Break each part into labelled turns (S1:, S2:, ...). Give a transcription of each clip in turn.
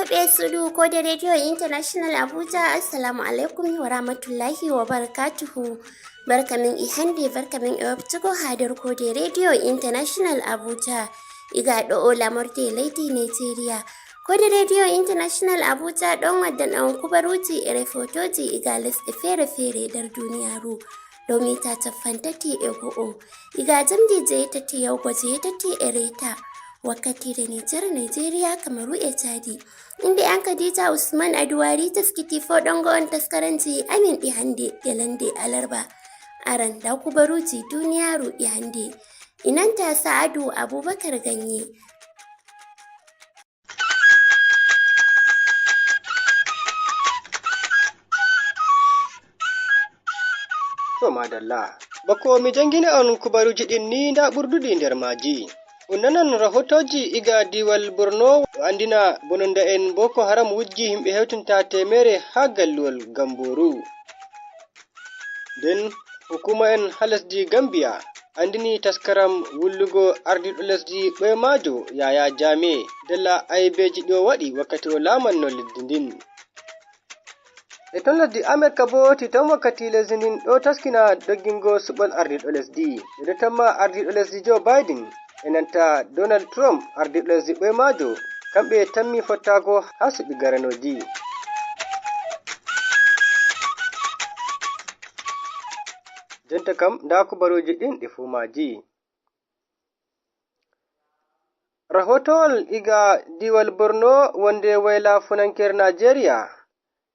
S1: Heɗitoɓe suudu Kode Radio International Abuja, assalamu alaikum wa rahmatullahi wa barakatuhu. Barka min e hande, barka min e wabtugo ha nder Kode Radio International Abuja. Iga ɗo o lamorde leydi Nigeria. Kode Radio International Abuja ɗon waddana on kubaruji e refotoji iga lesɗe fere-fere nder duniyaru. Dow mita 31. Iga jamdi 8 yahugo 8:30. Wakkatire Nijar, Nigeria, Kamaru e Chadi. Inde an Khadija Usman Aduwari taskiti foɗongo on taskaranji amin ɗi hande yalande alarba. Aran da kubaruji duniyaru ɗi hande. Inanta Sa'adu Abubakar Ganye.
S2: To madalla, bako mi jangina on kubaruji ɗin ni nda ɓurduɗi nder maji. On nanan rahotoji iga diwal Borno ɗo andina bononda en Boko Haram wujji himɓe hewtinta 100 ha galluwol Gamboru. Nden hukuma en ha lesdi Gambia andini taskaram wullugo ardiɗo lesdi ɓoyemajo Yaya Jame dalla aybeji ɗi o waɗi wakkati o lamanno leddi ndin. E ton lesdi Amerika bo titan wakkati lesdi ndin ɗo taskina doggingo suɓol ardiɗo lesdi. Ɓeɗo tamma ardiɗo lesdi Joe Biden e nanta Donald Trump ardiɗo lesdi ɓoyemajo kamɓe tammi fottago ha suɓi garanoji. Jonta kam nda kubaruji ɗin ɗi fuu maji. Rahotowol iga diwal Borno wonde wayla funanker Nigeria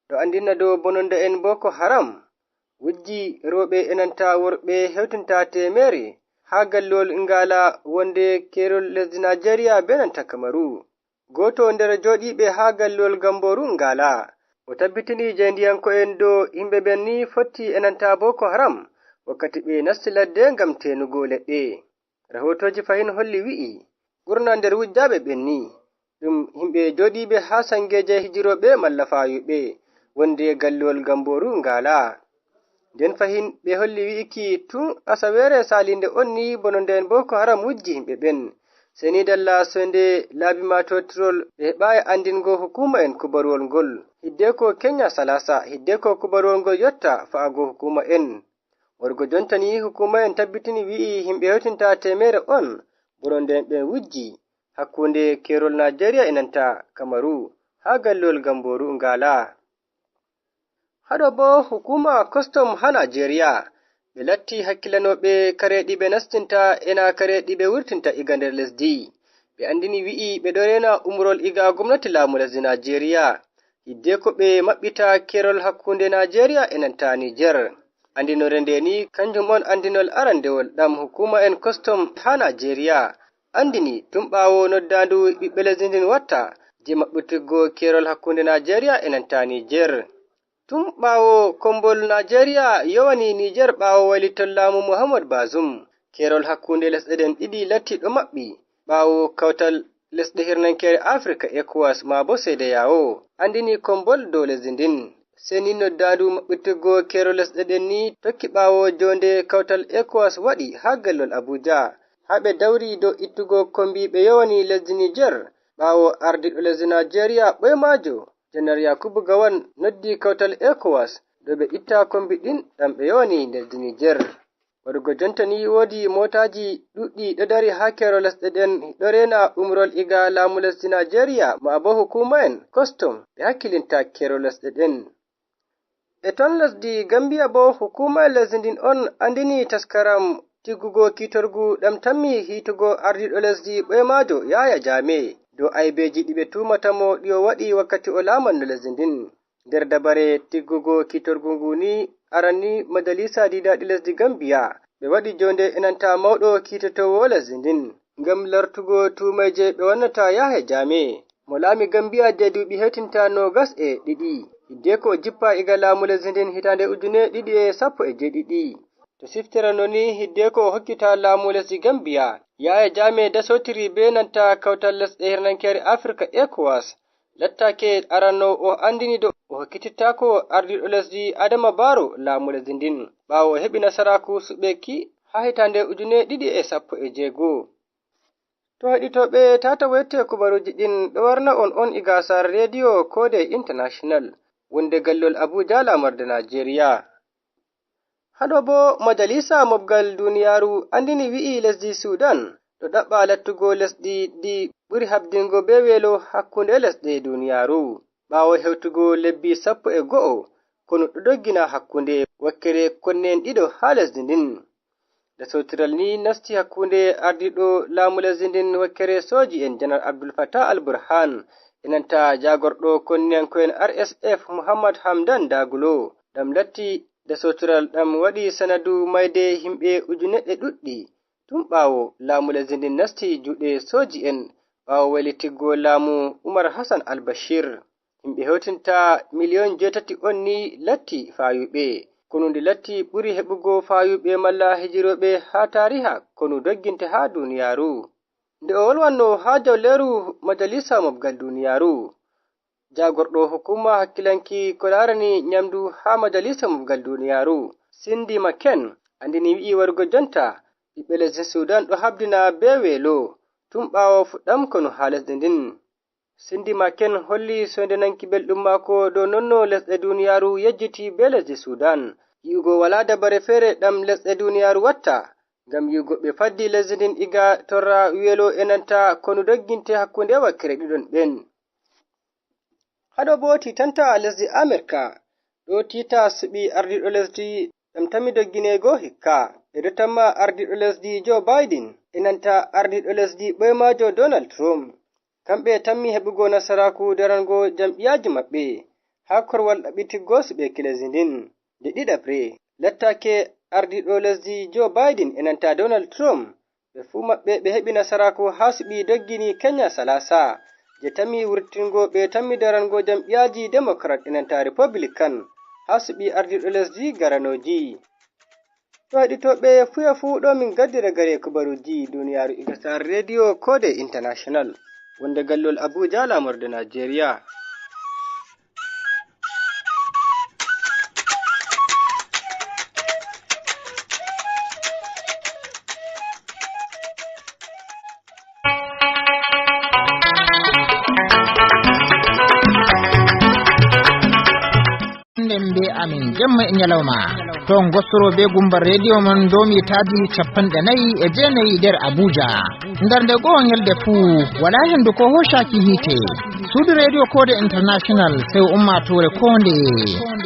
S2: ɗo andina dow bononda en Boko Haram wujji rewɓe e nanta worɓe hewtinta 100 ha gallol Ngala wonde kerol lesdi Nigeria be nanta Kamaru. Goto nder joɗiɓe ha gallol Gamboru Ngala o tabbitini jendiyanko'en dow himɓe ɓen ni fotti e nanta Boko Haram wakkati ɓe nasti ladde ngam tenugo leɗɗe. Rahotoji fahin holli wi'i ɓurna nder wujjaɓe ɓen ni ɗum himɓe joɗiɓe ha sangeje hijiroɓe malla fayuɓe wonde gallol Gamboru Ngala. Nden fahin ɓe holli wi'iki tun asawere salinde on ni bononda en Boko Haram wujji himɓe ɓen. Sei ni dalla sonde laabi matotirol ɓe heɓayi andingo hukuma en kubaruwol ngol. Hiddeko Kenya Salasa, hiddeko kubaruwol ngol yotta fa'ago hukuma en. Wargo jonta ni hukuma en tabbitini wi'i himɓe hewtinta 100 on bononda en ɓen wujji hakkunde kerol Nigeria e nanta Kamaru ha gallol Gamboru Ngala. Haɗo bo hukuma custom ha Nigeria ɓe latti hakkilanoɓe kare ɗi ɓe nastinta ena kare ɗi ɓe wurtinta iga nder lesdi. Ɓe andini wi'i ɓe ɗo rena umrol iga gomnati laamu lesdi Nigeria hiddeko ɓe maɓɓita kerol hakkunde Nigeria e nanta Niger. Andinore nde ni kanjum on andinol arandewol ɗam hukuma en custom ha Nigeria andini tun ɓawo noddandu ɓiɓɓe lesdi ndin watta je maɓɓutiggo kerol hakkunde Nigeria e nanta Niger. Tun ɓawo kombol Nigeria yowani Niger ɓawo wailitol laamu Muhammad Bazoum. Kerol hakkunde lesɗe ɗen ɗiɗi latti ɗo maɓɓi ɓawo kawtal lesɗe hirnankere Africa ECOWAS ma bo CEDEAO andini kombol dow lesdi ndin. Sei ni noddandu maɓɓutiggo kerol lesɗe ɗen ni tokki ɓawo jonde kawtal ECOWAS waɗi ha gallol Abuja. Ha ɓe dawri dow ittugo kombi ɓe yowani lesdi Niger ɓawo ardiɗo lesdi Nigeria ɓoyemajo Janar Yakubu Gowon noddi kawtal ECOWAS dow ɓe itta kombi ɗin ɗam ɓe yowani lesdi Niger. Waɗugo jonta ni wodi motaji ɗuɗɗi ɗo dari ha kerol lesɗe ɗen ɗo rena umrol iga laamu lesdi Nigeria ma bo hukuma en custom ɓe hakkilinta kerol lesɗe ɗen. E ton lesdi Gambia bo hukuma lesdi ndin on andini taskaram tiggugo kitorgu ɗam tammi hitugo ardiɗo lesdi ɓoyemajo Yaya Jame dow aybeji ɗi ɓe tumatamo ɗi o waɗi wakkati o lamanno lesdi ndin. Nder dabare tiggugo kitorgu ngu ni aranni majalisa didaɗi lesdi Gambia ɓe waɗi jonde enanta mawɗo kitotowo lesdi ndin ngam lartugo tumaije ɓe wannata Yaya Jame mo laami Gambia je duuɓi hewtinta 22 hiddeko o jippa iga laamu lesdi ndin hitande 2017. To siftirano ni hiddeko o hokkita laamu lesdi Gambia Yaya Jame dasotiri be nanta kawtal lesɗe hirnankere Africa ECOWAS lattake aranno o andini dow o hokkitittako ardiɗo lesdi Adama Barrow laamu lesdi ndin ɓawo o heɓi nasaraku suɓeki ha hitande 2016. To heɗitoɓe tata wette kubaruji ɗin ɗo warna on on iga sare rediyo Kode International wonde gallol Abuja lamorde Nigeria. Haɗo bo majalisa mobgal duniyaru andini wi'i lesdi Sudan ɗo ɗaɓɓa lattugo lesdi ɗi ɓuri habdingo be welo hakkunde lesɗe duniyaru. Ɓawo hewtugo lebbi 11 kono ɗo doggina hakkunde wakkere konne'en ɗiɗo ha lesdi ndin. Dasotiral ni nasti hakkunde ardiɗo laamu lesdi ndin wakkere soji'en Janar Abdul Fatah al-Burhan enanta jagorɗo konniyanko'en RSF Muhammad Hamdan Daglo. Ɗam latti dasotiral ɗam waɗi sanadu mayde himɓe ujuneɗɗe ɗuɗɗi tun ɓawo laamu lesdi ndin nasti juuɗe soji'en ɓawo wailitiggo laamu Umar Hassan al-Bashir. Himɓe hewtinta miliyon 8 on ni latti fayuɓe. Konu ndi latti ɓuri heɓugo fayuɓe malla hijiroɓe ha tariha konu dogginta ha duniyaru. Nde o wolwanno ha jawleru majalisa mobgal duniyaru, jagorɗo hukuma hakkilanki ko larani nyamdu ha majalisa mobgal duniyaru Cindy McCain andini wi'i warugo jonta ɓiɓɓe lesdi Sudan ɗo habdina be welo tun ɓawo fuɗɗam konu ha lesdi ndin. Cindy McCain holli soinde nanki belɗum mako dow nonno lesɗe duniyaru yejjiti be lesdi Sudan, yi'ugo wala dabare fere ɗam lesɗe duniyaru watta ngam yi'ugo ɓe faddi lesdi ndin iga torra welo enanta konu dogginte hakkunde wakkere ɗiɗon ɓen. Haɗo bo titanta lesdi Amerika ɗo tita suɓi ardiɗo lesdi ɗam tami dogginego hikka. Ɓe ɗo tamma ardiɗo lesdi Joe Biden enanta ardiɗo lesdi ɓoymajo Donald Trump. Kamɓe tammi heɓugo nasaraku darango jam'iyaji maɓɓe ha korwal ɗaɓɓitiggo suɓeki lesdi ndin. Nde ɗiɗaɓre lattake ardiɗo lesdi Joe Biden enanta Donald Trump ɓe fuu maɓɓe ɓe heɓi nasaraku ha suɓi doggini Kenya Salasa je tammi wurtingo ɓe tammi darango jam'iyaji Democrat enanta Republican ha suɓi ardiɗo lesdi garanoji. To heɗitoɓe fuya fuu ɗo min gaddira gare kubaruji duniyaru iga sare rediyo Kode International wonde gallol Abuja lamorde Nigeria.
S3: Nden be amin jemma e ñalawma to gostoro be gumba radio mon domi taji 49 nder Abuja. Nder nde go'o ñalde fuu wala hendu ko hoshaki hiite. Suudu radio Kode International sey ummatore konde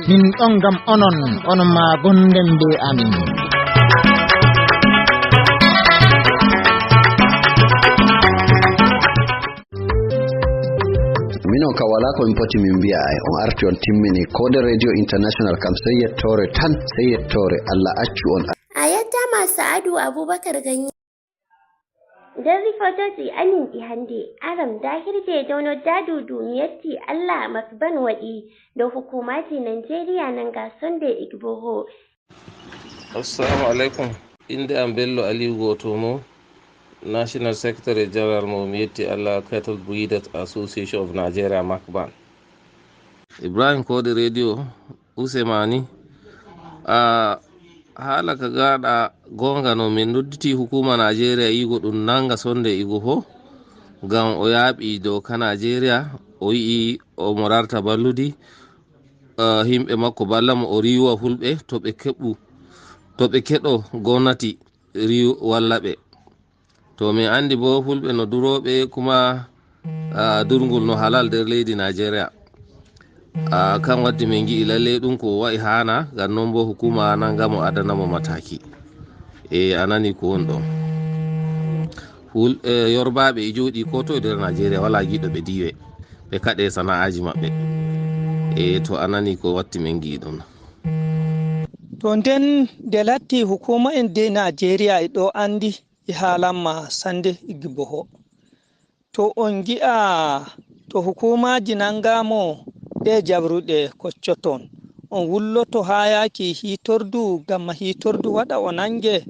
S3: min ɗon gam onon onon ma gonden be amin.
S4: Minon ka wala ko min poti min mbiya ay on arti on timmini Kode Radio International kam sey yettore tan, sey yettore Allah accu on.
S1: A yettama Sa'adu Abubakar Ganye. Nder rifotoji amin ɗi hande aram dahirje dow noddadu du Miyatti Allah Masban waɗi dow hukumaji Nigeria nanga Sunday Igboho.
S5: Assalamu alaikum. Inde am Bello Aliyu Gotomo, National Secretary General mo Miyetti Allah Cattle Breeders Association of Nigeria, MACBAN. Ibrahim Kode Radio Usemani a haala ka gaɗa gonga no min nodditi hukuma Nigeria yigo ɗum nanga sonde Igboho ngam o yaaɓi doka Nigeria, o yi'i omo rarta balludi himɓe makko balla mo o riwa fulɓe to ɓe keɓu to ɓe keɗo gomnati riw walla ɓe. To min andi bo fulɓe no duroɓe kuma durgol no halal nder leydi Nigeria. Kan waddi min gi'i lalle ɗum ko wa'i hana ngam non bo hukuma nangamo adanamo mataki. E anani ko woni ɗon. Fulɓe Yorbaɓe e jooɗi ko toye nder Nigeria wala giɗo ɓe diwe ɓe kaɗe sana'aji maɓɓe. E to anani ko watti min gi'i ɗum.
S6: To nden nde latti hukuma en de Nigeria e ɗo andi e haalamma Sande Igboho. To on gi'a to hukumaji nangamo ɗe jabruɗe koccoton on wulloto ha yaaki hitordu gamma hitordu waɗa o nange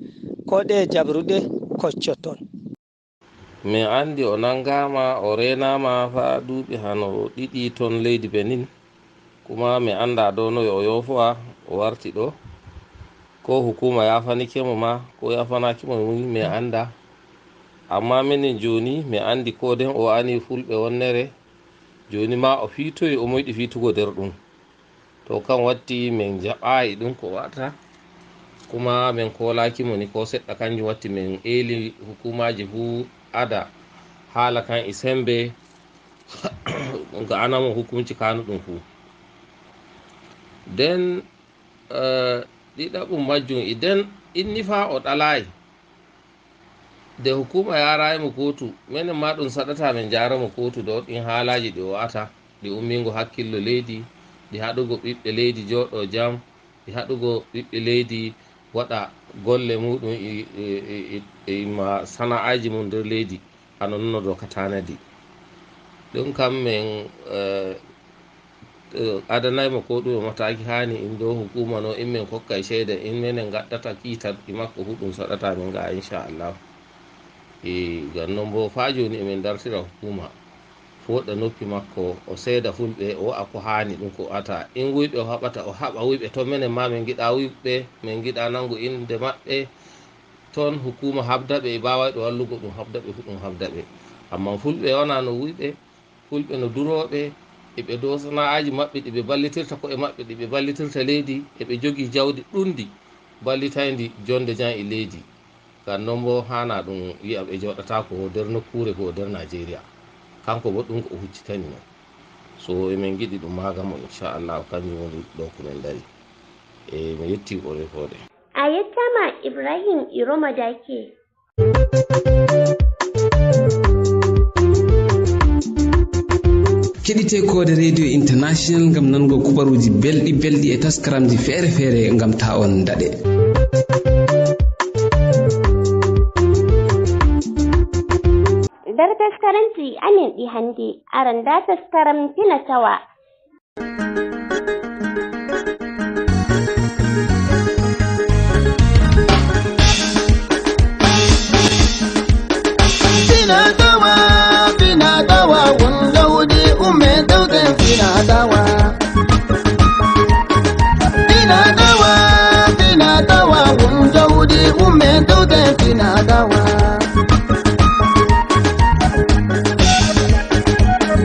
S6: ko ɗe jabruɗe koccoton.
S5: Min andi o nangama o renama fa duuɓi hano ɗiɗi toon leydi Benin, kuma mi anda dow no o yofowa o warti ɗo ko hukuma yafanikemo ma ko yafanakimo mi anda, Amma minen joni mi andi ko nden o ani fulɓe wonnere joni ma o fiitoyi o moyiɗi fiitugo nder ɗum. To kan watti min jaɓayi ɗum ko watta, kuma min kolakimo ni ko seɗɗa. Kanjum watti min eeli hukumaji fuu ada haala kan e sembe ga anamo hukumci kanu ɗum fuu. Nden ɗiɗaɓum majjum iden inni fa o ɗalayi de hukuma yarayimo kotu, minen ma ɗum saɗata min jaramo kotu dow ɗin haalaji ɗi o wata, ɗi ummingo hakkillo leydi, ɗi haɗugo ɓiɓɓe leydi joɗo jam, ɗi haɗugo ɓiɓɓe leydi waɗa golle muɗum e ma sana'aji mum nder leydi hano noon no doka tanadi ɗum. Kam min adanaymo ko ɗum e mataki hani in dow hukuma no in min kokkay ceede in minen gaɗɗata kiita e makko fu, ɗum saɗata min ga inchallahu. E gam noon bo fa joni emin dartira hukuma foɗa noppi makko, o seeda fulɓe, o wa'a ko hani ɗum ko ata in wuyɓe o haɓata, o haɓa wuyɓe toon. Minen ma min giɗa wuyɓe, min giɗa nangu inde maɓɓe toon. Hukuma habdaɓe e mbawayɗo wallugo ɗum habdaɓe fu, ɗum habdaɓe. Amma fulɓe wona no wuyɓe, fulɓe no duroɓe, eɓe dow sana'aji maɓɓe ɗi ɓe ballitirta koye maɓɓe, ɗi ɓe ballitirta leydi, eɓe jogui jawdi ɗundi ballitaydi jonde jan e leydi. Gam noon bo hana ɗum wiya ɓe joɗata ko nder nokkure ko nder Nigéria. Kanko bo ɗum ko o huccitani non so emin giɗi ɗum magamo inchallahu. Kanjum woni ɗo komin dari e mi yetti ɓore fode.
S1: A yettama Ibrahim Iroma Dake.
S7: Keɗite Koode Radio International gam nango kubaruji belɗi belɗi e taskaramji feere feere gam ta on daɗe.
S1: Nder taskaranci amin ɗi hande aran da taskaram tina tawa.
S8: Fina tawa, fina tawa, wun daudi umme dauden fina tawa. Fina tawa, fina tawa, wun daudi umme dauden fina tawa.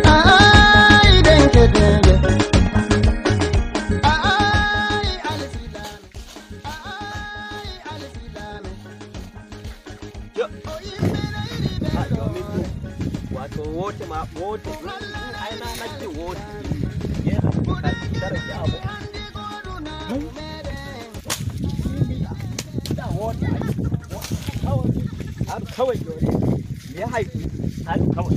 S8: Ai denke denke. Ai alsilame. Ai alsilame.
S9: Yo. Wato wote ma wote ai na nake wote yana daraja abu da wote har kawai dole ya haifi har kawai.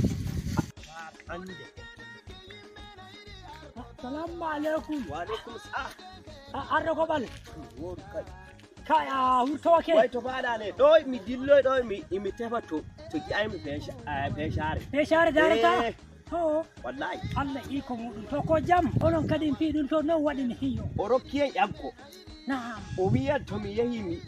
S10: Salamu alaikum.
S9: Wa alaikum salam.
S10: Ardo gobal.
S9: Woru kai.
S10: Kai a wurtowake.
S9: Wai to fada ne ɗo mi dilloy ɗo mi tefa to gi'ay mi feshare.
S10: Feshare darata?
S9: Eh.
S10: To
S9: wallahi.
S10: Allah iko muɗum to ko jam onon kadi fi ɗum to non waɗi mi hiyo.
S9: O rokki en ƴaggo.
S10: Na'am.
S9: O wiyan to mi yehi mi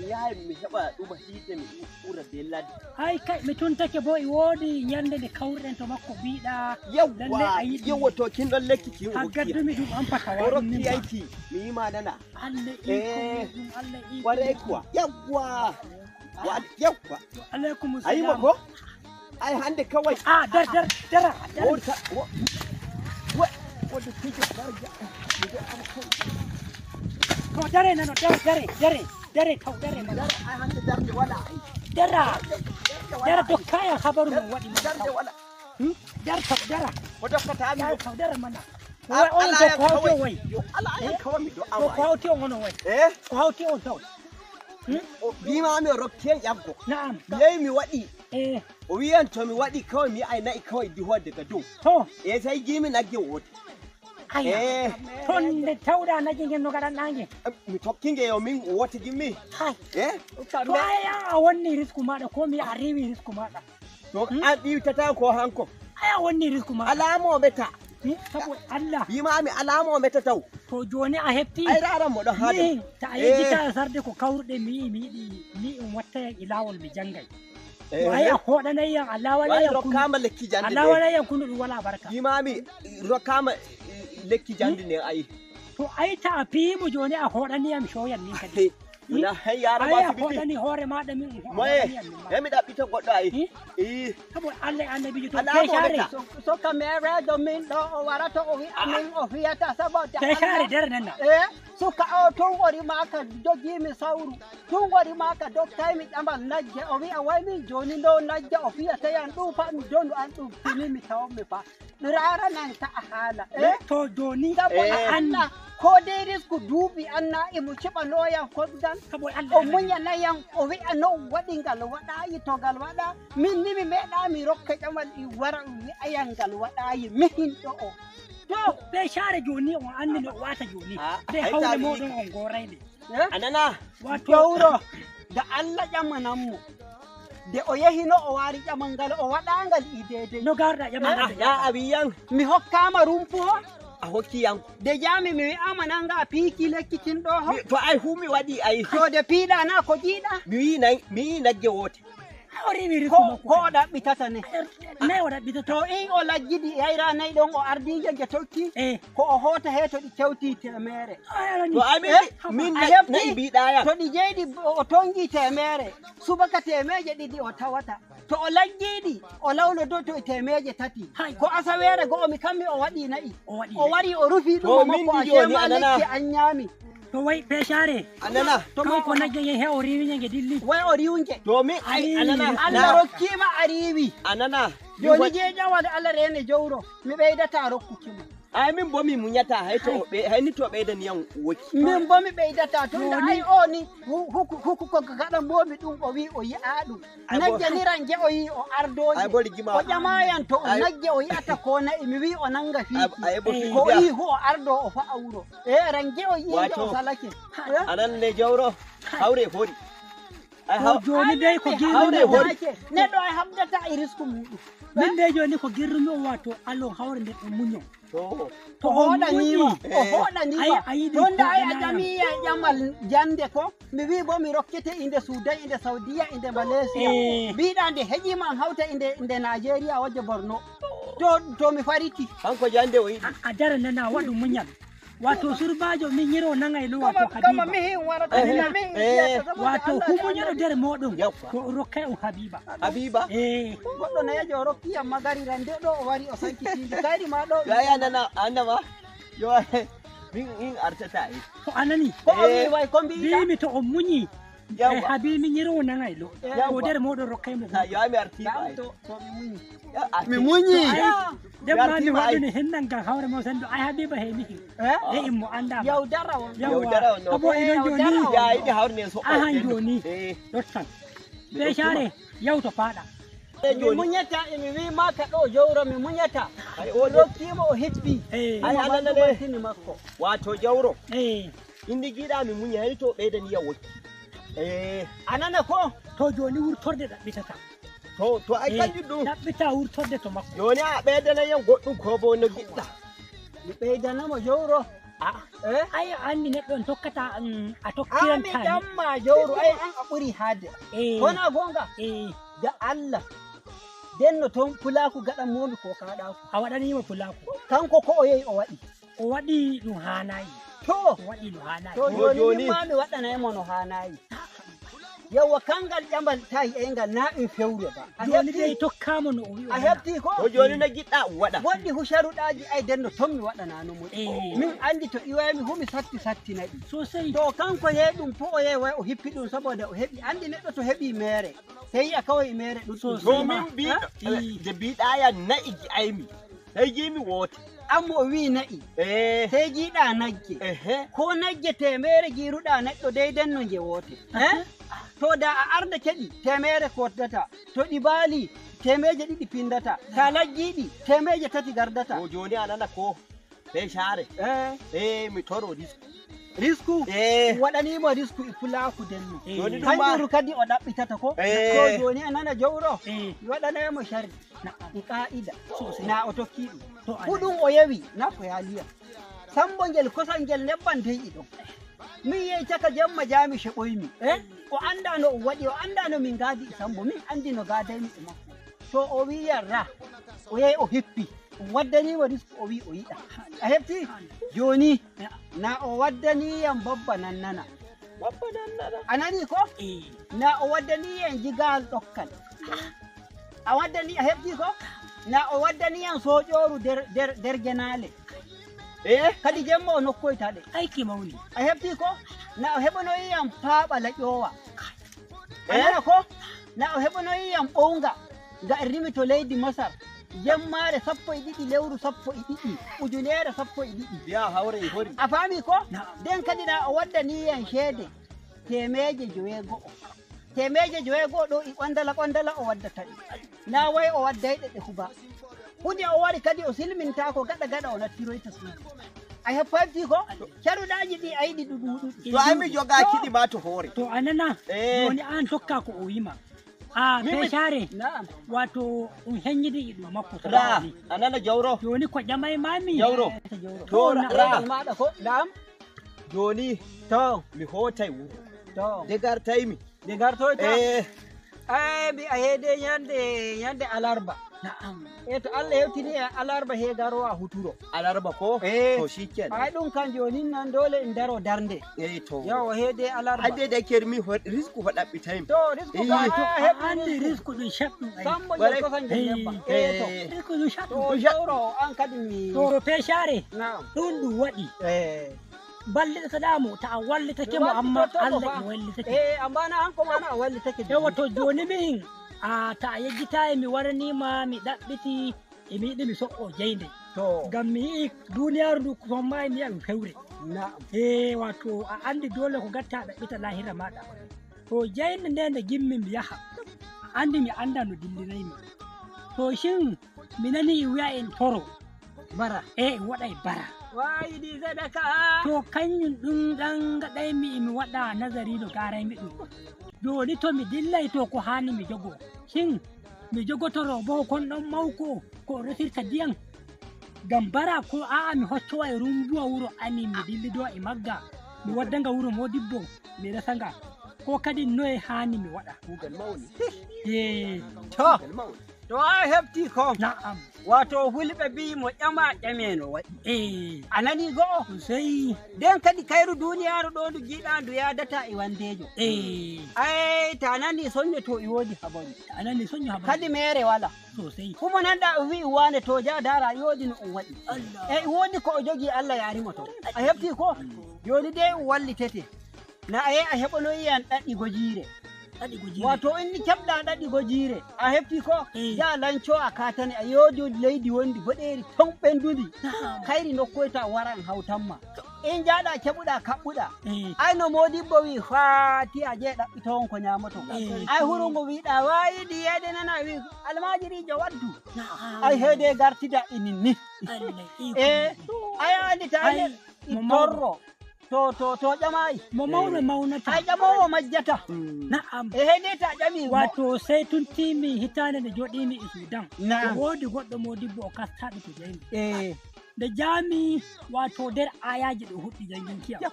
S9: yahay mi heɓa ɗuma hiite mi ɓura be ladde.
S10: Ai kai mi tuntake bo e woodi ñande nde kawruɗen to makko biɗa.
S9: Yawwa yawwa, to kin ɗon lekki kin
S10: Ha
S9: o rokki
S10: gaddumi ɗum an
S9: o
S10: patawa ɗum
S9: rokki
S10: min ma.
S9: yanki mi yima nana.
S10: Allah iko
S9: Eh.
S10: muɗum, Allah iko.
S9: Kwarai kuwa, yawwa wa yawwa.
S10: Alaikum
S9: Ayi ma
S10: salam.
S9: ko ai hande kawai.
S10: A dar dar dara dar.
S9: Wota wo wa wanda kike daraja mi ga abu kai.
S10: To dare nano dare dare dare dare taw dare mana.
S9: Ai hande darde wala ai.
S10: Dara dara dokkayan habaru min waɗi mana
S9: darde
S10: taw.
S9: Wala.
S10: Dar taw dara.
S9: Ko dokkata mi
S10: Dar taw dara mana.
S9: Al-
S10: Wai onon to
S9: Allah
S10: ko hawti on
S9: kawai.
S10: wai.
S9: Yo ala ayan kawai mi do
S10: To
S9: awa.
S10: ko hawti on onon wai.
S9: Eh.
S10: Ko hawti on taw.
S9: O bima mi o rokki en ƴaggo.
S10: Na'am.
S9: Mi yehi mi waɗi.
S10: Eh.
S9: O wiyan to mi waɗi kawai mi yi'ai na'i kawai dihuwa daga dow.
S10: To.
S9: Eh, sai gimi nagge wote.
S10: Aya.
S9: Eh.
S10: Ton nde tawɗa naji ngen no gaɗanɗa nge.
S9: Mi tokkinge yo min wote gimmi.
S10: Hai.
S9: Eh.
S10: To ay a wonni risku maɗa ko mi a rewi risku maɗa.
S9: To an ɗiwtata ko hanko.
S10: Ay a wonni risku maɗa.
S9: Alama o meta.
S10: Sabo Allah.
S9: Bimami alama o meta taw.
S10: To joni a hefti.
S9: Ai raran mo ɗon haade.
S10: Min ta a yejjita sarde ko kawruɗe mi yi mi yiɗi mi um watta e lawol mi janggay. To ay a hoɗanayyam a
S9: Wai
S10: lawalayyam
S9: rokkama lekki
S10: a
S9: jande.
S10: lawalayyam kunu ɗum wala barka.
S9: Bimami rokkama lekki jande ne ayi.
S10: To ay ta a piimo joni a hoɗaniyam coyan min kadi.
S9: Na hay yara ma
S10: Aya
S9: asibiti.
S10: Hoɗani hoore maɗa min.
S9: Moye e mi ɗaɓɓita goɗɗo ayi i
S10: Sabo Allah e annabijo to
S9: Ala
S10: be
S9: mo
S10: share.
S9: waɗata.
S11: Sokka merejo min ɗo o warata o wi'a min o fiyata saboda
S10: Be share dere nan na.
S11: E suka o tun wari maka jogimi sawru, tun wari maka dokkaymi ƴamal nagge, o wi'a way min joni ɗo nagge o fiyata yan ɗum fa mi donu an ɗum fini mi tawmi fa mi raranan ta a haala e
S10: To joni
S11: saboda
S9: Eh.
S11: Allah ko dai risku duuɓi anna emo ciɓanoyan kosgal
S10: sabo Allah
S11: o muñanayan o wi'a no waɗi ngal waɗayi to ngal waɗa min ni mi meeɗa mi rokka ƴamal i wara wi'ayan ngal waɗayi mihinɗo o to
S10: be share joni on andi no o wata joni.
S9: Ah,
S10: Be
S9: ai
S10: hawre
S9: tabi.
S10: moɗon on gorayde.
S11: eh?
S9: Anana.
S10: Wato
S11: jowro da Allah ƴamananmo de o yehino o waari ƴamal ngal o waɗangal i deydey
S10: no garɗa ƴama.
S9: Na a wiyan
S11: mi hokkama rumpu ho
S9: a hokki yan.
S11: De jami mi wi'ama nanga a piiki lekkitin ɗo ho.
S9: To ai fu mi waɗi ai.
S11: To de piiɗa na ko jiiɗa.
S9: Mi wi nay mi wi nagge wote.
S10: O rewi
S11: ko
S10: risku makko.
S11: Ko o ɗaɓɓitata ne?
S10: Nayi o ɗaɓɓitata.
S11: To in o lajjidi yayra nayi ɗon o ardijo je tokki
S10: e
S11: ko o hoota he to ɗi kewti 100.
S10: Arani.
S9: To ai min
S11: Eh?
S9: min
S11: A
S9: nayi
S11: hefti
S9: mbiɗa yan.
S11: To ɗi jeyɗi o tongi 100 subaka 200 o tawata to o lajjiɗi o lawlodo to 300.
S10: Hai.
S11: Ko asawere go'o mi kammi o waɗi nayi.
S10: O waɗi
S11: O wari o rufi
S9: To
S11: ɗum
S9: min
S11: makko a
S9: ndi joni
S11: shema
S9: anana.
S11: lekki an ñaami.
S10: To way be share.
S9: Anana.
S11: To
S10: Kanko nagge yehe o rewi ñange dilli.
S11: way o riwge.
S9: To min ai
S10: Ai.
S9: anana.
S11: Allah
S9: Na
S11: rokkima a riwi.
S9: anana.
S11: Joni je ƴawal Allah rene jowro mi ɓeydata rokkukima.
S9: Ai min bo mi munyata hay to o ɓe hay ni to o ɓeydani yan woki.
S11: Min bo mi ɓeydata tunda
S10: Joni-
S11: ay o ni huku ko gaɗa momi ɗum o wi o yi'a ɗum
S9: Ai bo-
S11: nagge niran je o yi o ardoje
S9: Ai bo rigima.
S11: O ƴamayan to o
S9: Ai-
S11: nagge o yi'ata ko nayi mi wi o nanga fiiki
S9: Ai bo
S10: Eh.
S11: ko
S9: fiya.
S11: yi hu o ardo o fa'a wuro e range o yi
S9: Wato-
S11: o salake.
S9: Anan ne jawro hawre hori. Ai
S10: To
S9: haw
S10: joni dai ko
S9: Hawre
S10: girrumi o
S9: hori.
S11: Neɗɗo ay habdata e risku muɗum.
S10: Min dai joni ko girrumi o wato Allah hawre nden ɗon muño.
S9: To
S10: To
S11: o
S10: on
S11: hoɗanima
S10: muñi.
S11: o hoɗanima.
S10: Ai- a yiɗi
S11: Tunda ay a
S10: koɗanayam.
S11: ƴamiya ƴamal jande ko mi wi bo mi rokkete inde Soudan, inde Saudiya, inde Malaysia.
S10: Eh.
S11: Mbiɗa nde heƴima an hawta inde inde Nigeria waje Borno to mi fariti.
S9: Kanko jande o yiɗi.
S10: A dara nana waɗu muñal. Wato surbajo min yiro nangay lo wato
S11: kama
S10: Habiba.
S11: mihin warata
S9: Eh.
S11: mihin
S9: Eh.
S11: wiyata saboda
S10: Wato
S11: Allah
S10: hu
S11: da
S10: muñoɗo
S11: Annabi.
S10: nder moɗon
S9: Yawwa.
S10: to o rokkay on Habiba.
S9: Habiba.
S10: Eh.
S11: Goɗɗo nayajo o rokkiyam magarira nde ɗo o wari o sankitinde kayri ma ɗo.
S9: Ya ya nana annama. Yo min in artata ai.
S10: To anani.
S11: Ko o wi
S9: Eh.
S11: way ko mbiɗa.
S10: Mbimi to on muñi e
S9: Yawwa.
S10: Habibi min yiro nangay lo. To
S9: Yawwa.
S10: nder moɗon rokkay mo.
S9: Ta yo mi artima ai.
S11: To mi muñi.
S9: Ya, arti-
S11: Mi muñi.
S10: Nden ma mi
S9: Artima ai.
S10: waɗuni hennan ngam hawre mo sendo ay Habiba he mihi.
S11: Eh?
S10: E immo andama.
S11: Yawdara on.
S9: Yaudara on.
S10: Abo ino joni.
S9: Ya yiɗi hawre so.
S10: Ahan joni.
S9: Eh.
S10: Ɗottan. Be share yawto faaɗa.
S9: Eh,
S11: Mi
S9: joni.
S11: muñata emi wimaka ɗo jowro mi muñata.
S9: Ai
S11: O
S9: o
S11: rokkima o heppi.
S10: Eh.
S9: Ai anana ne.
S11: Tini makko.
S9: Wato jawro.
S10: Eh.
S9: Indi giɗa mi munya hay to ɓeydani yan woki. Eh.
S11: Anana ko
S10: To joni wurtorde ɗaɓɓitata.
S9: To ai
S10: Eh,
S9: kanjum ɗum.
S10: Ɗaɓɓita wurtorde to makko.
S9: Joni a ɓeydana yan goɗɗum ko bo no giɗɗa.
S11: mi ɓeydanamo jowro. Eh?
S10: Ay a andi neɗɗo on tokkata a
S11: A mi
S10: tokkiranta ni.
S11: ƴamma jowro ay an a ɓuri haade.
S10: Eh.
S11: Wona gonga
S10: Eh.
S11: da Allah. Denno toon pulaku gaɗan momi ko kaɗaku.
S10: A waɗanima pulaku.
S11: Kanko ko o yehi o waɗi.
S10: O waɗi ɗum hanayi.
S11: To
S10: O waɗi ɗum hanayi.
S11: to
S9: To
S11: joni min
S9: joni.
S11: ma mi waɗanaymo no hanayi. Yawwa kangal ƴamal tahi eygal na ɗum fewre ba. A
S10: Joni dai
S11: hefti
S10: tokkama no o wi o
S11: a
S10: nana.
S11: hefti ko.
S9: To joni no giɗɗa waɗa.
S11: Goɗɗi hu sharuɗaji ay denno toon mi waɗananomo.
S10: Eh.
S11: Min andi to iwaymi hu mi satti sattinaɗi.
S10: Sosai.
S11: To kanko yehi ɗum fo o yehi way o hippi ɗum saboda o heɓi andi neɗɗo to heɓi mere sey yi'a kawai mere ɗum.
S9: To min mbiɗo de mbiɗa yan na'i gi'aymi. Sai gimi wote.
S11: Amma o wi na'i
S9: Eh.
S11: sey jiiɗa nagge.
S9: Ehe.
S11: Ko nagge 100 giruɗa neɗɗo deyden no nge woote. Eh? To da a arda keɗi 100 kotdata to ɗi baali 200 pindata ta laggiɗi 300 gardata.
S9: To joni a nana ko be share.
S11: Eh,
S9: Eh mi toro risku.
S11: Risku
S9: Eh.
S11: waɗanimo risku e pulaku denno.
S10: Eh.
S9: Joni ɗum ma.
S11: Kanjuru kadi o ɗaɓɓitata ko.
S9: Eh.
S11: To joni a nana jowro
S10: Eh.
S11: mi waɗanaymo shardi
S10: Na'am.
S11: e ƙa'ida
S10: Sosai.
S11: na o tokki ɗum.
S10: To a
S11: Fu ɗum o yewi na ko yaaliya. Sambo ngel kosal ngel nebban dey ɗon. Min yehi caka jemma jami sheɓoymi. Eh? O anda no o waɗi o anda no min gaadi e sambo min andi no gaadaymi e makko. To o wi yarra o yehi o hippi. O waddanimo risku o wi o yiɗa. A hefti? Joni na o waddaniyam babba nan nana. A nani ko? Na o waddani en jigal ɗokkal. A waddani a heɓti ko? Na o waddani en soƴoru nder genaale. Kadi jemma o nokkoyta ɗe.
S10: Aiki mawni.
S11: A heɓti ko? Na o heɓanoyi yam paaɓa laƴowa. A nana ko? Na o heɓanoyi yam ɓownga nga en rimi to leydi Masar. Jemmare 12 lewru 12 2012.
S9: Ya hawre hori.
S11: A faami ko? Nden kadi na o waddani yam ceede 900. 906 ɗo i qondala qondala o waddata ɗi. Na way o waddayɗe ɗe huba. Hunde o wari kadi o silmintako gaɗa gaɗa o nattiroyta suudu. A heppafti ko? Caruɗaji ɗi a yiɗi ɗu ɗuɗuɗi.
S9: To ai mi jogaaki ɗi ma to hoore.
S10: To a nana joni an tokka ko o wima. A feshare wato ɗum heññidi ɗum makko to
S9: Ra, a nana jawro.
S10: Joni ko ƴamay mami.
S9: Jawro. To ra.
S11: Maɗa ko? Na'am.
S9: Joni
S11: to
S9: mi hotay wuro.
S11: To.
S9: Nde gartaymi.
S11: Nde gartoyta? Ay mi a heede ñande alarba.
S10: Na'am.
S11: E to Allah hewtini e alarba he garowa huturo.
S9: Alarba ko? To shikenan.
S11: Ay ɗum kan joni nan dole en daro darnde.
S9: Eh to.
S11: Yawa heede alarba.
S9: Hadde da ke mi risku fa ɗaɓɓitaymi.
S11: To risku ka
S10: a andi risku ɗum shaɗɗum ai.
S11: Sambo je kosan je nebba. Eh to.
S10: Risku ɗum shaɗɗum.
S11: To jawro an kadi mi.
S10: To feshare.
S11: Na'am.
S10: Ɗum ɗum waɗi. Ballitataɗamo ta a wallitake mo amma Allah e wallitake.
S11: Eh amma na an kuma na a wallitake.
S10: Yawa to joni min a ta a yejjitayi mi waranima mi ɗaɓɓiti emi yiɗi mi so'o jeynde. Ngam mi yi'i duniyaru ndu sommayi mi yi'a ɗum fewre. E wato a andi dole ko gatta ɗaɓɓita lahira maɗa. To jeynde nde nde gimmi mi yaha a andi mi anda no dillinaymi. To shin mi nani e wiya en toro
S11: bara
S10: e waɗay bara.
S11: Wayiɗi sadaka.
S10: To kañum ɗum ɗan gaɗaymi emi waɗa nazari no garaymi ɗum. Joni to mi dillay to ko hani mi jogo. Shin mi jogotoro bo kon ɗon mawko ko resirta ndiyam ngam bara ko a'a mi hoccowa e rumbuwa wuro amin mi dillido e magga mi waddanga wuro modibbo mi resanga ko kadi noye hani mi waɗa.
S9: Kugal mawni.
S10: E
S11: to to a hefti ko.
S10: Na'am.
S11: Wato hulɓe bi mo ƴama ƴameno waɗi. A nani go'o?
S10: Sosai.
S11: Nden kadi kayru duniyaru ɗo ndu jiiɗa ndu yadata e wandejo. Ay ta nani sonyo to e woodi habaru.
S10: Ta nani sonyo habaru.
S11: Kadi mere wala.
S10: Sosai.
S11: Kuma nanɗa o wi'i wane to ja dara e woodi no ɗum waɗi. E woodi ko o jogii Allah yarimo to. A hefti ko? Joni de o wallitete. Na a yehi a heɓonoyiyan ɗaɗi gojiire. Wato in keɓɗa ɗaɗi gojiire a hefti ko ya lanco a katane a yoodi leydi wondi boɗeeri ton ɓendundi kayri nokkoyta waran hawtanma in jaɗa keɓuɗa kaɓɓuɗa ay no modibbo wi faati a jee ɗaɓɓitowon ko ñamoto ay hurungo wiɗa wayiɗi yeede nana wi almajirijo waddu ay heede gartida inin ni e ay andi ta torro to ƴamayi
S10: mo mawno mawnata
S11: ay ƴamowo majjata
S10: na'am
S11: e heede ta ƴami
S10: wato sey tuntimi hitande nde joɗimi e Sudan.
S11: Na'am.
S10: Woodi goɗɗo modibbo o kastaɗo to jeymi nde jaami wato nder ayaji ɗo huɗɗi janginki am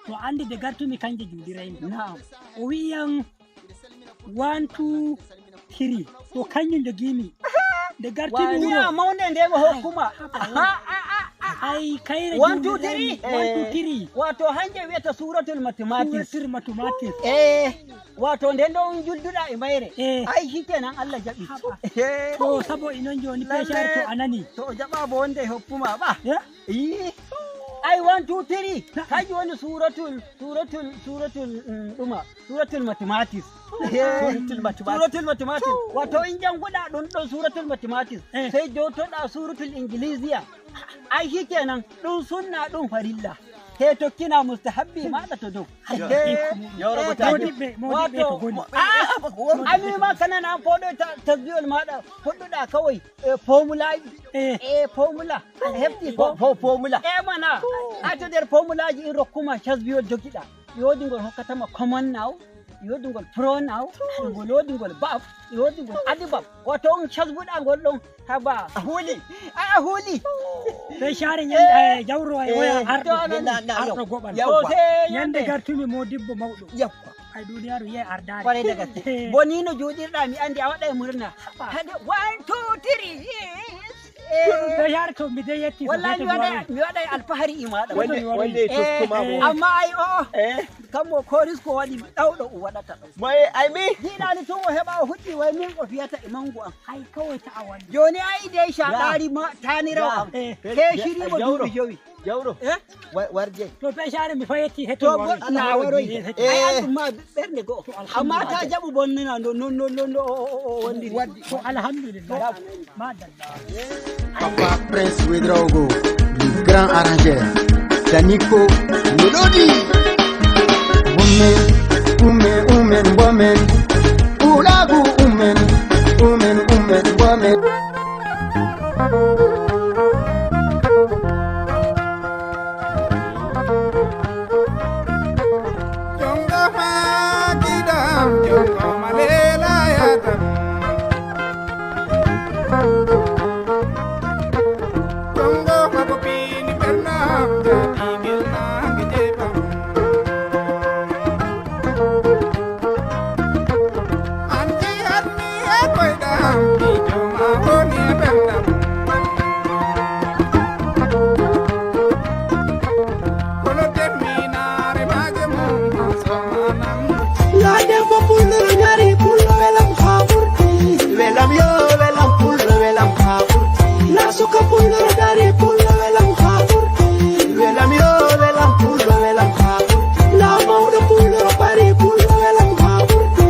S10: to andi nde gartumi kanje juudiraymi.
S11: Na'am.
S10: O wiyan 1 2 3 to kanjum jogimi nde gartumi
S11: wiya
S10: wuro
S11: mawnde nde mo hokkuma
S10: ay kayre
S11: 1 2 3
S10: 1 2 3
S11: wato hanje wiyata suratul mathematics.
S10: Suratul mathematics.
S11: Wato nden ɗon julduɗa e mayre. Ay shikenan Allah jaɓi.
S10: To sabo inon joni peshare to a nani
S11: to o jaɓa bo wonde hokkuma ba. Yi ai 1 2 3 kanjum woni suratul suratul suratul ɗuma suratul mathematics.
S9: Suratul mathematics.
S11: Suratul mathematics. Wato in janguɗa ɗum ɗon suratul mathematics sai jotoɗa suratul ingilisiya. Ai shikenan ɗum sunna ɗum farilla. He tokkina mustahabbi maɗa to dow.
S10: Modibɓe to goni.
S11: Ami ma kanan an foɗo tasbihol maɗa fuɗɗuɗa kawai formulaji. E formula a hefti ko
S9: formula.
S11: E mana a to nder formulaji in rokkuma tasbihol jogiɗa. Yodi ngol hokkatama common now. Yodi ngol pronoun, ngol wodi ngol bab, yodi ngol adibab. Wato on casbuɗa ngol ɗon haba.
S9: A huuli.
S11: A huuli.
S10: Sey share ñande jawro e waya arɗo arɗo goɓal.
S11: Ñande
S10: ñande gartumi modibbo mawɗo. Ay duniyaru yiye ardare.
S11: Kwarai da gaske. Bo ni no juuɗirɗa mi andi a waɗa e murna. Hade 1 2 3.
S10: To yar to mi dai yetti.
S11: Wallahi mi waɗay, mi waɗay alfahari e maɗa.
S9: Wonde e tostuma bo.
S11: Amma ai o kammo ko risko waɗi ɗawɗo o waɗata ɗo.
S9: Moy ai mi
S11: jiɗani tun o heɓa o huɗɗi way min o fiyata e mangu am.
S10: Ai kawai ta awani.
S11: Joni ai dai shaɗari ma taniraw am ke shirimo duuɓi 5.
S9: Jawro warje.
S10: To be share mi fayetti
S11: to na waroy ai an ɗum ma ɓernde go'o, amma ta jaɓu bonnina no non non non o wondiri.
S10: To alhamdulillah, madalla.
S8: Papa Prince Ouedraogo, le grand arrangeur. Daniko Melody. Women, women, women, women. Ulagu, women, women, women, women.
S12: Jongo ha gidam, jongo malela yadam. Jongo mako pini bernam, jatigel nange jebam. Anji hatmi e koydam, bijo ma woni e bernam. Kono temminare maje mum, somanam.
S8: Ya debbo pullo ñari pullo welam ha ɓurti. Welam yo welam pullo welam ha ɓurti. Na suka pullo dari pullo welam ha ɓurti. Welam yo welam pullo welam ha ɓurti. La mawɗo pullo bari pullo welam ha ɓurti.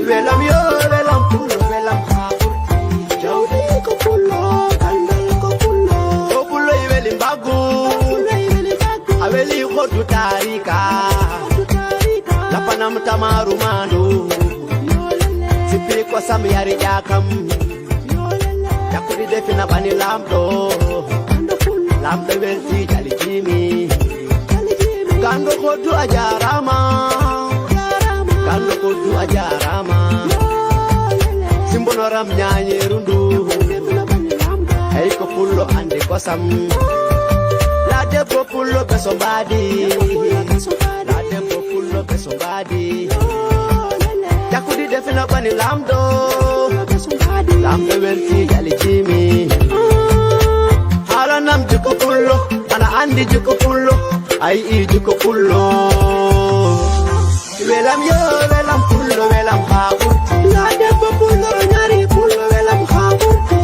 S8: Welam yo welam pullo welam ha ɓurti. Jawdi ko pullo gandal ko pullo.
S13: Ko pullo e weli mbaggu, a weli hoddu tarika, lapanam tamaru mandu, sippi kosam yari ƴakam, jakkuɗi defina ɓani lamɗo, lamɗo welti jali jimi, gando hoddu a jarama, gando hoddu a jarama, simbonoram ñañeru ndu, hay ko pullo andi kosam. La debbo pullo beso mbaadi, la debbo pullo beso mbaadi, jakkuɗi defina ɓani lamɗo, lamɗo welti jali jimi, haalanam jikko pullo, ana andi jikko pullo, a yii jikko pullo, welam yo welam pullo welam ha ɓurti.
S8: La debbo pullo ñari pullo welam ha ɓurti.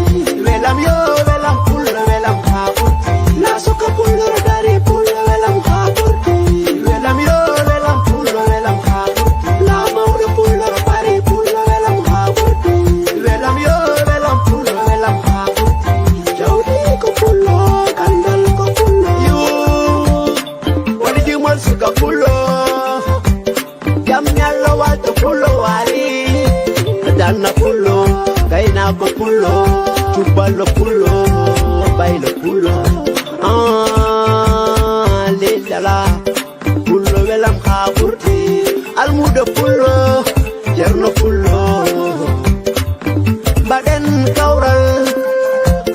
S13: Welam yo welam pullo welam ha ɓurti.
S8: Na suka pullo dari pullo welam ha ɓurti.
S13: Welam yo welam pullo welam ha ɓurti.
S8: La mawɗo pullo bari pullo welam ha ɓurti.
S13: Welam yo welam pullo welam ha ɓurti.
S8: Jawdi ko pullo gandal ko pullo.
S13: Yu woni jimol suka pullo, jam ñallo walto pullo wari, danna pullo, gaynako pullo, cubballo pullo, baylo pullo. Ah, lellala pullo welam ha ɓurti, almudo pullo, jerno pullo, mbaɗen kawral,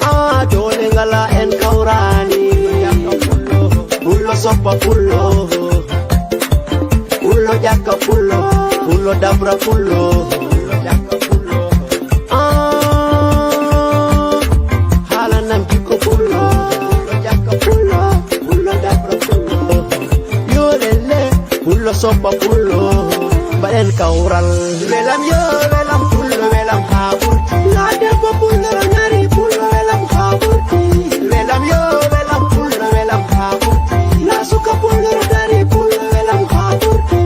S13: a dole ngala en kawrani, pullo soppa pullo, pullo ƴakka pullo, pullo dabra pullo. Ah, haalanam jikko pullo, ƴakka pullo, pullo dabra pullo, yolelle pullo soppa pullo, mbaɗen kawral, welam yo welam pullo welam ha ɓurti.
S8: La debbo pullo ñari pullo welam ha ɓurti.
S13: Welam yo welam pullo welam ha ɓurti.
S8: Na suka pullo dari pullo welam ha ɓurti.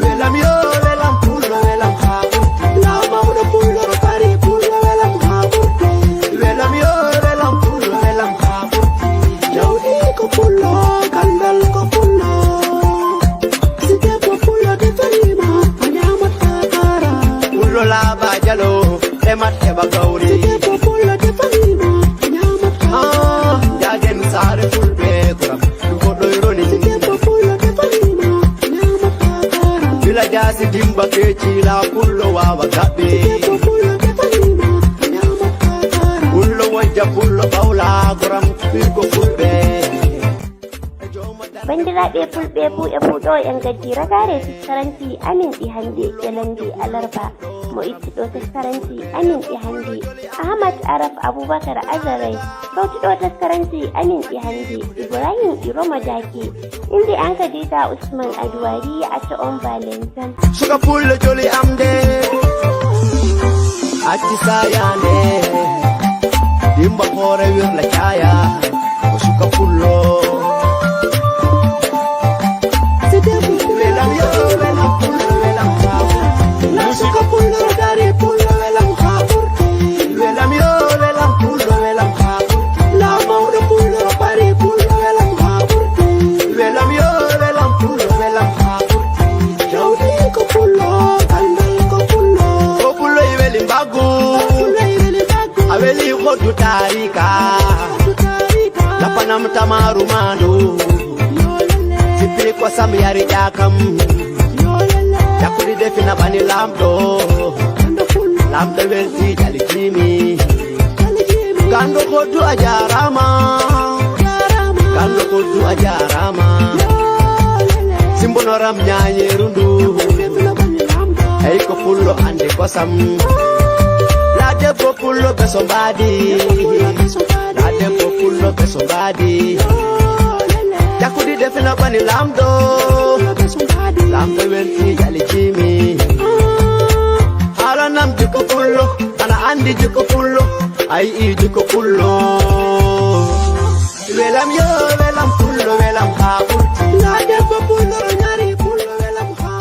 S13: Welam yo welam pullo welam ha ɓurti.
S8: La mawɗo pullo bari pullo welam ha ɓurti.
S13: Welam yo welam pullo welam ha ɓurti.
S8: Jawdi ko pullo gandal ko pullo. Si debbo pullo defanima a ñamata kara.
S13: Pullo laaɓa jalo hemat heɓa gawri.
S8: Debbo pullo defanima a ñamata.
S13: Ah, jaden saare fulɓe koram ɗum ko ɗoyroni.
S8: Debbo pullo defanima a ñamata kara.
S13: Gila jaasi dimba keecila pullo wawa gaɓɓe.
S8: Debbo pullo defanima a ñamata kara.
S13: Pullo wojja pullo ɓawla goram firgo fulɓe.
S1: Bandiraɓe fulɓe fu e fuɗo en gaddi ragare sistaranti amin ɗi hande ƴelande alarba. Mo ittiɗo taskaranci amin e hande Ahmad Araf Abubakar Azarai, kawtiɗo taskaranci amin e hande Ibrahim Iroma Dake, inde an Khadija Usman Aduwari a ta on Valentin.
S13: Suka pullo joli amde acci sayande dimba hoore wirla caya ko suka pullo. Welam yo welam pullo welam ha ɓurti. Suka pullo dari pullo welam ha ɓurti. Welam yo welam pullo welam ha ɓurti. La mawɗo pullo bari pullo welam ha ɓurti. Welam yo welam pullo welam ha ɓurti. Jawdi ko pullo, gandal ko pullo. O pullo e weli mbaggu, a weli hoddu tarika lapanam tamaru mandu sippi kosam yari ƴakam jakkuɗi defina ɓani lamɗo lamɗo welti jali jimi gando hoddu a jarama, gando hoddu a jarama, simbonoram ñayeru ndu ey ko pullo ande kosam la debbo pullo beso mbaadi, la debbo pullo beso mbaadi jakkuɗi defina ɓani lamɗo lamɗo welti jali jimi haalanam jikko pullo ana andi jikko pullo ayi i jikko pullo welam yo welam pullo welam ha.